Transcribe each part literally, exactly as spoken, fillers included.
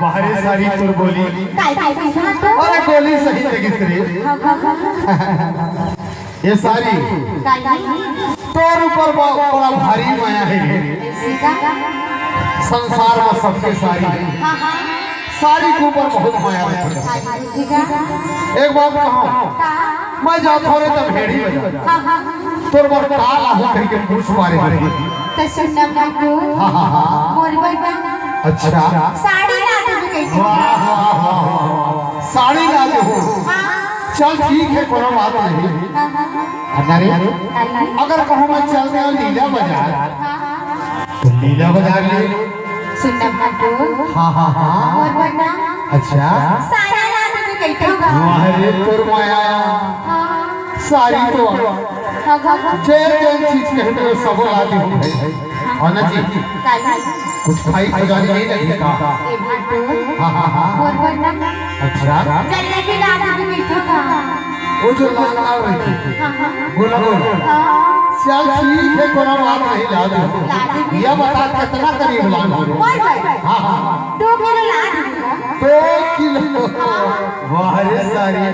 बाहरे सारी तोर बोली। काय, काय, काय, हाँ, तो? अरे, गोली सही लगिस रे। हाँ, हाँ, हाँ। ये सारी काली। तोर ऊपर ब-, बड़ा भारी माया हे रे। ऐसी का? संसार में सबके सारी। हाँ, हाँ। सारी के ऊपर बहुत माया हे। हाँ, ठीक है। एक बात कहूँ, का? मैं जात हँव रे त भेड़ी बजार। हाँ, हाँ, हाँ। तोर बर का लाहूँ कहिके पूछ मारे हे। त सुन ना भाटो। हाँ, हाँ, हाँ। मोर बर ना। अच्छा। साड़ी ला देबे कहिके। वाह, वाह, वाह, वाह, वाह। साड़ी ला देबो। हाँ। चल ठीक हे, कोनो बात नहीं। हाँ, हाँ, हाँ। अरे, काली। अगर कहूँ मैं चल देंव लीला बजार, हाँ, हाँ। त लीला बजार ले। सुन ना भाटो। हाँ, हाँ, हाँ। मोर बर ना। अच्छा। साया ला देबे कहिथँव का। वाह रे तोर माया। हाँ। सारी तो। हाँ, हाँ, हाँ। जे जेन चीज कहे तो सब ला देबो भाई। हाँ ना जी? काली। कुछ खाई खजानी नहीं लगी का? ए भाटो। हाँ, हाँ, हाँ। मोर बर ना। अच्छा। जलेबी ला देबे कहिथँव का। वो जो लाल लाल रहिथे। हाँ, हाँ। गोला गोला। हाँ। चल ठीक हे, कोनो बात नहीं, ला दे। ला दे। ये बता कितना करीब लान हो? बोल भाई। हाँ, हाँ। दो किलो ला दे। दो किलो। वाह रे सारी,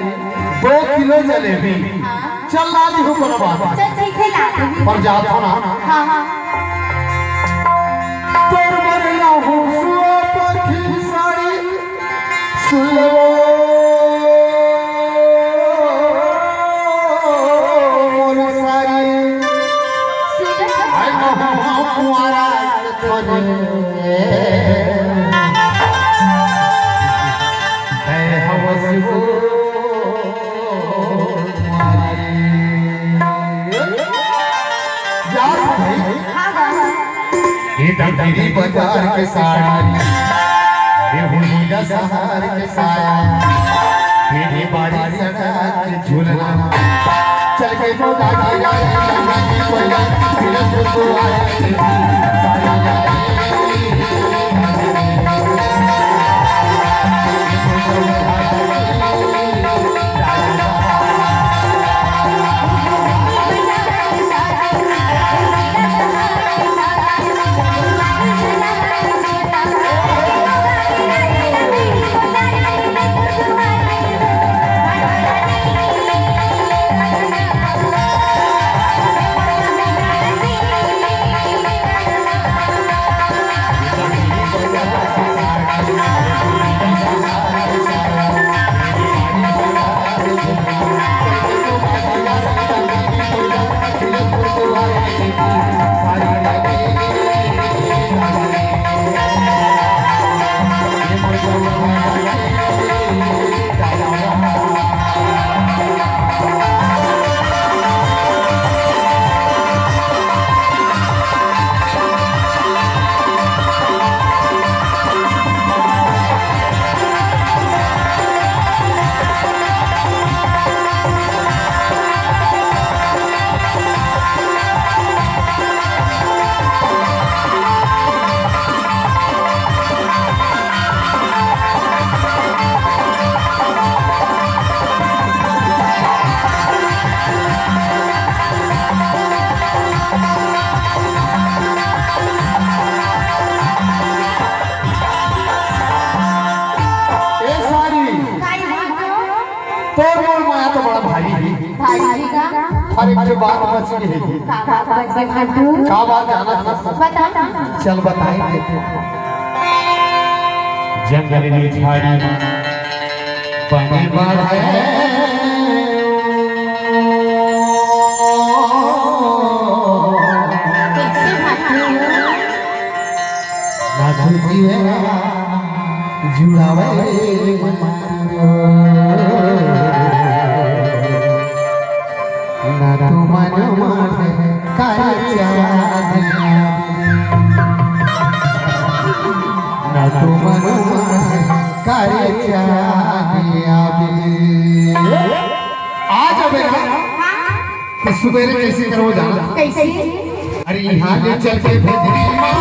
दो किलो जलेबी। हाँ। चल ला दे, कोनो बात नहीं। चल ठीक हे, ला दे। पर जात हँव ना। हाँ, हाँ। तोर बर लाहूँ सुआ पाखी साड़ी। सुन लो मोर सारी, हाय महुआ कुंवारा थोरे, है हवस वो मारी। जा भाई। हाँ, हाँ। ये दमदमी बाजार के साड़ी, ये हुलिया शहर के साया, ये बारी सड़क के झूलना। चल के मोटा गया, गंगा जी कोयला, फिर तो आए, सारी ए सारी, काई भाटो? तोर मोर माया तो बड़ा भारी हे। भारी हे का? अरे, एक ठो बात बच गे हे। का बात बच गे भाटो? का बात जानत हस? बता। चल बताई देथे। जंगल में झाड़ी बने बाढ़े। कैसे भाटो? ना तो जीवे जुड़ावे मन। ना तो मन मारे करे चांद आवे। ना तो मन मारे करे चांद आवे। आ जाबे ना। तो सुबेरे कैसे करबो जाना? कैसे? अरे यहाँ ले चल के भेजनी माँ।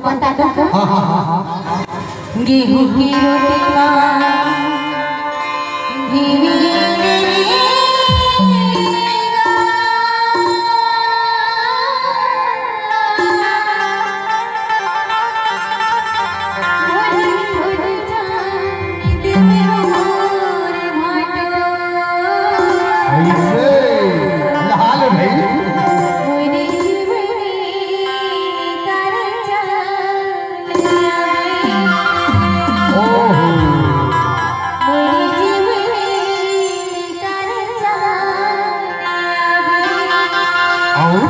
बता दो तो। हाँ, हाँ, हाँ, हाँ। गेहूं की रोटी मा घी मिले रे गा। ऐसे लाल भाई। ओहो। और?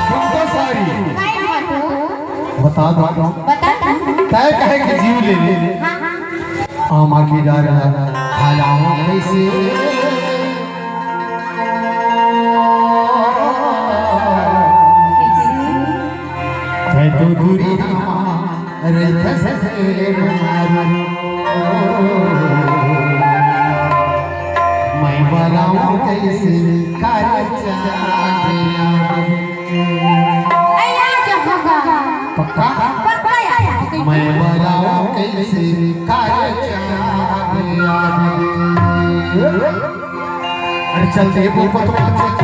सुन तो सारी। काय बात हो? बता दो। बता दो। तय कहे कि जीव ले ले। हाँ, हाँ। आमा की डार है, खाया हूँ कैसे? तय तो दूरी हमारे धसे मारू। मैं बलाऊं कैसे कर चांद यार। अरे, आ जा बाबा। पक्का? पक्का यार। मैं बलाऊं कैसे कर चांद यार। अरे चल दे, बोल को तो